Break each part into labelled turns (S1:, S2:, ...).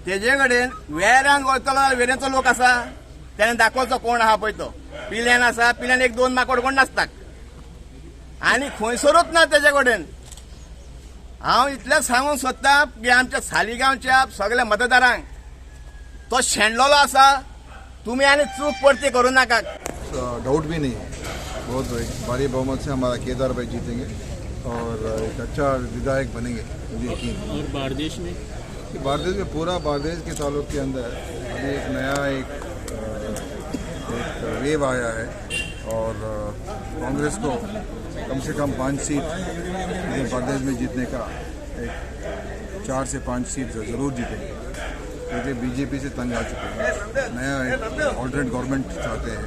S1: तेजे कडेन वेऱ्यान वयतलो जाल्यार वेऱ्यांचो लोक आसा, तेणें दाखोवचो कोण आहा पळय तो. पिल्यान आसा, पिल्यान एक दोन माकोड कोण नासता आनी खंयसरूच ना तेजे कडेन. हांव इतलेंच सांगूंक सोदता की आमच्या सालिगांवच्या सगळ्या मतदारांक तो शेणलेलो आसा, तुमी आनी चूक परती करूं नाकात.
S2: डाउट भी नहीं है. बहुत भारी बहुमत से हमारा केदार भाई जीतेंगे और एक अच्छा विधायक बनेंगे, मुझे यकीन है.
S3: और बारदेश में?
S2: कि बारदेश में, पूरा बारदेश के ताल्लुक के अंदर अभी एक नया एक वेव आया है और कांग्रेस को कम से कम पाँच सीट इधर बारदेश में जीतने का, एक 4 से 5 सीट ज़रूर जीतेंगे, क्योंकि बीजेपी से तंग आ चुके हैं. नया एक ऑल्टरनेट गवर्नमेंट चाहते हैं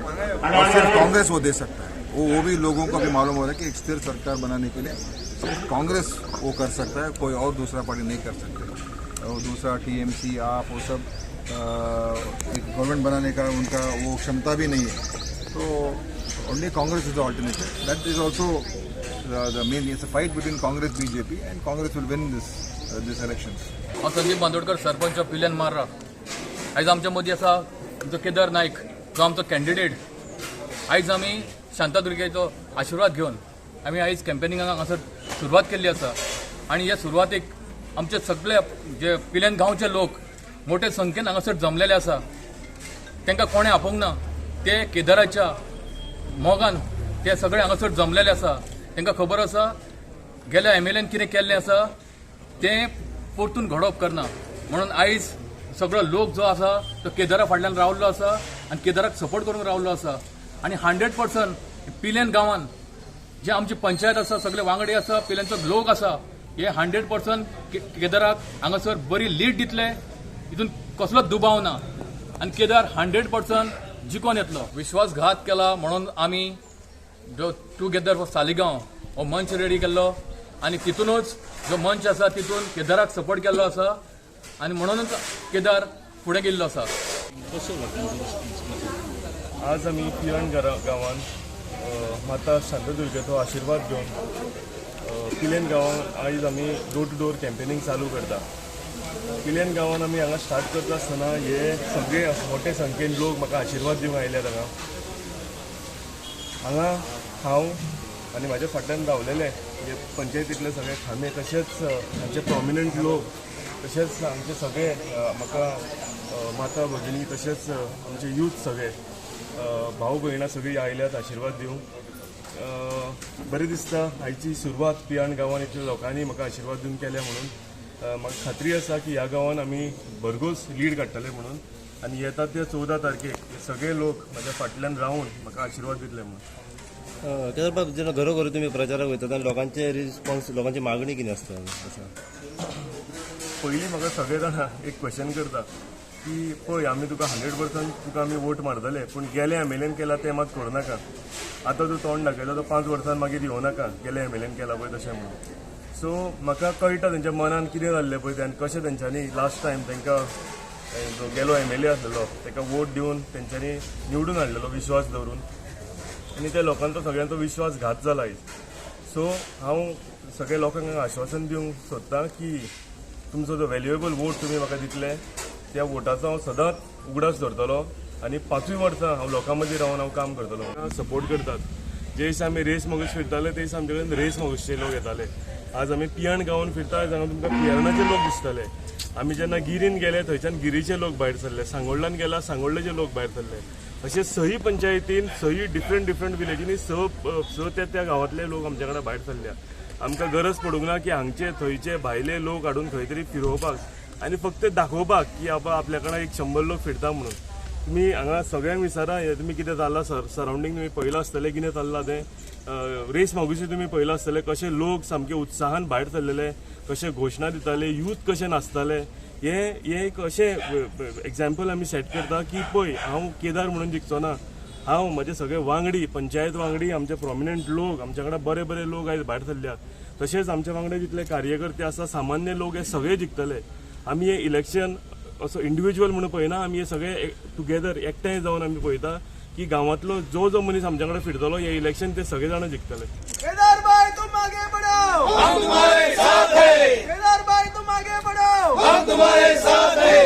S2: और सिर्फ कांग्रेस वो दे सकता है. वो भी लोगों को भी मालूम हो रहा है कि एक स्थिर सरकार बनाने के लिए सिर्फ कांग्रेस वो कर सकता है, कोई और दूसरा पार्टी नहीं कर सकते. और दूसरा टीएमसी, आप, वो सब एक गवर्नमेंट बनाने का उनका वो क्षमता भी नहीं है. तो only Congress is the alternative. That is also the main, it's a fight between Congress, BJP, and Congress will win this this elections.
S4: हांव संदीप बांदोडकर, सरपंच ऑफ पिल्यान मार्रा. आयज आमच्या मदीं आसा आमचो केदार नायक, जो आमचो कॅन्डिडेट. आयज आमी शांतादुर्गेचो आशिर्वाद घेवन आमी आयज कॅम्पेनिंगाक हांगासर सुरवात केल्ली आसा आनी हे सुरवातेक आमचे सगळे जे पिल्यान गांवचे लोक मोठे संख्येन हांगासर जमलेले आसा. तांकां कोणें आपोवंक ना, ते केदाराच्या मोगान ते सगळे हांगासर जमलेले आसा. तांकां खबर आसा गेल्या एमएलएन कितें केल्लें आसा तें परतून घडोवप करना म्हणून आयज सगळो लोक जो आसा तो केदारा फाटल्यान रावल्लो आसा आनी केदाराक सपोर्ट करूंक रावल्लो आसा. आनी 100% पिलेन गांवान जे आमची पंचायत आसा, सगळे वांगडी आसा, पिलेनचो लोक आसा, हे 100% केदाराक हांगासर बरी लीड दितले, हितून कसलोच दुबाव ना आनी केदार 100% जिखोन येतलो. विश्वासघात केला म्हणून आमी जो टुगेदर फॉर सालिगांव हो मंच रेडी केल्लो आनी तितूनच जो मंच आसा तितून केदाराक सपोर्ट केल्लो आसा आनी म्हणूनच केदार फुडें गेल्लो आसा.
S3: कसो लोकांचो रिस्पॉन्स?
S5: आज आमी पिळर्ण गांवान माता शांतादुर्गेचो आशिर्वाद घेवन पिलेन गांवान आयज आमी डोर टू डोर कॅम्पेनींग चालू करता. पिलेन गांवान आमी हांगा स्टार्ट करता आसतना हे सगळे मोठे संख्येन लोक म्हाका आशिर्वाद दिवंक आयल्यात हांगा. हांगा हांव आनी म्हाज्या फाटल्यान रावलेले हे पंचायतींतले सगळे खांबे, तशेंच आमचे प्रोमिनंट लोक, तशेंच आमचे सगळे म्हाका माता भगिनी, तशेंच आमचे यूथ, सगळे भाऊ भयणां सगळीं आयल्यात आशिर्वाद दिवंक. बरें दिसता, आयची सुरवात पियाण गांवान इतल्या लोकांनी म्हाका आशिर्वाद दिवन केल्या म्हणून. म्हाका खात्री आसा की ह्या गांवान आमी भरघोस लीड काडटले म्हणून आनी येता त्या 14 तारखेक हे सगळे लोक म्हाज्या फाटल्यान रावन म्हाका आशिर्वाद दितले म्हणून.
S6: केदारबाब, जेन्ना घरोघरी तुमी प्रचाराक वयता तेन्ना लोकांचे रिस्पॉन्स, लोकांची मागणी कितें आसता आसा?
S5: पयलीं म्हाका सगळे जाणां एक क्वेश्चन करता की पळय, आमी तुका 100% तुका आमी वोट मारतले, पूण गेले एमएलएन केला तें मात करूं नाका. आतां तूं तोंड दाखयता तो 5 वर्सान मागीर येवं नाका, गेले एमएलएन केला पळय तशें म्हणून. सो म्हाका कळटा तेंच्या मनान कितें जाल्लें पळय तें आनी कशें तेंच्यांनी लास्ट टायम तांकां जो गेलो एमएलए आसलेलो ताका वोट दिवन तेंच्यांनी निवडून हाडलेलो विश्वास दवरून आनी त्या लोकांचो सगळ्यांचो विश्वासघात जाला आयज. सो हांव सगळ्या लोकांक आश्वासन दिवंक सोदतां की तुमचो जो व्हॅल्युएबल वोट तुमी म्हाका दितले, त्या वोटाचो हांव सदांच उगडास दवरतलो आनी पांचूय वर्सां हांव लोकां मदीं रावन हांव काम करतलो. सपोर्ट करतात. जे दिसा आमी रेस मागूस फिरताले, ते दिसा आमचे कडेन रेस मागूसचे लोक येताले. आज आमी पियण गांवान फिरता, हांगा तुमकां पियर्णाचे लोक दिसतले. आमी जेन्ना गिरीन गेले, थंयच्यान गिरीचे लोक भायर सरले. सांगोल्डान गेला, सांगोल्डेचे लोक भायर सरले. अशे सही पंचायतीन, सही डिफरंट डिफरंट विलेजींनी स स त्या त्या गांवांतले लोक आमच्या कडेन भायर सरल्या. आमकां गरज पडूंक ना की हांगचे थंयचे भायले लोक हाडून खंय तरी फिरोवपाक आनी फक्त दाखोवपाक की बाबा आपल्या कडेन एक 100 लोक फिरता म्हणून. तुमी हांगा सगळ्यांक विचारा, हे तुमी कितें चल्लां सरावंडींग तुमी पळयलां आसतलें कितें चल्लां तें. रेस मागुशी तुमी पळयलां आसतलें, कशे लोक सामके उत्साहान भायर सरलेले, कशे घोशणा दिताले, यूथ कशे नाचताले. हे हे एक अशें एग्जाम्पल आमी सेट करता की पळय, हांव केदार म्हणून जिखचो ना, हांव, म्हजे सगळे वांगडी, पंचायत वांगडी, आमचे प्रोमिनंट लोक, आमच्या कडेन बरे बरे लोक आयज भायर सरल्या, तशेंच आमच्या वांगडा जितले कार्यकर्ते आसा, सामान्य लोक, हे सगळे जिखतले. आमी हे इलेक्शन असो इंडिव्हिज्युअल म्हणून पळयना, आमी हे सगळे टुगेदर एकठांय जावन आमी पळयता की गांवांतलो जो जो मनीस आमच्या कडेन फिरतलो, हे इलेक्शन ते सगळे जाणां जिखतले.
S1: केदार भाई, तुम आगे बढ़ो, हम तुम्हारे साथ हैं. केदार भाई, तुम आगे बढ़ो, हम तुम्हारे साथ हैं.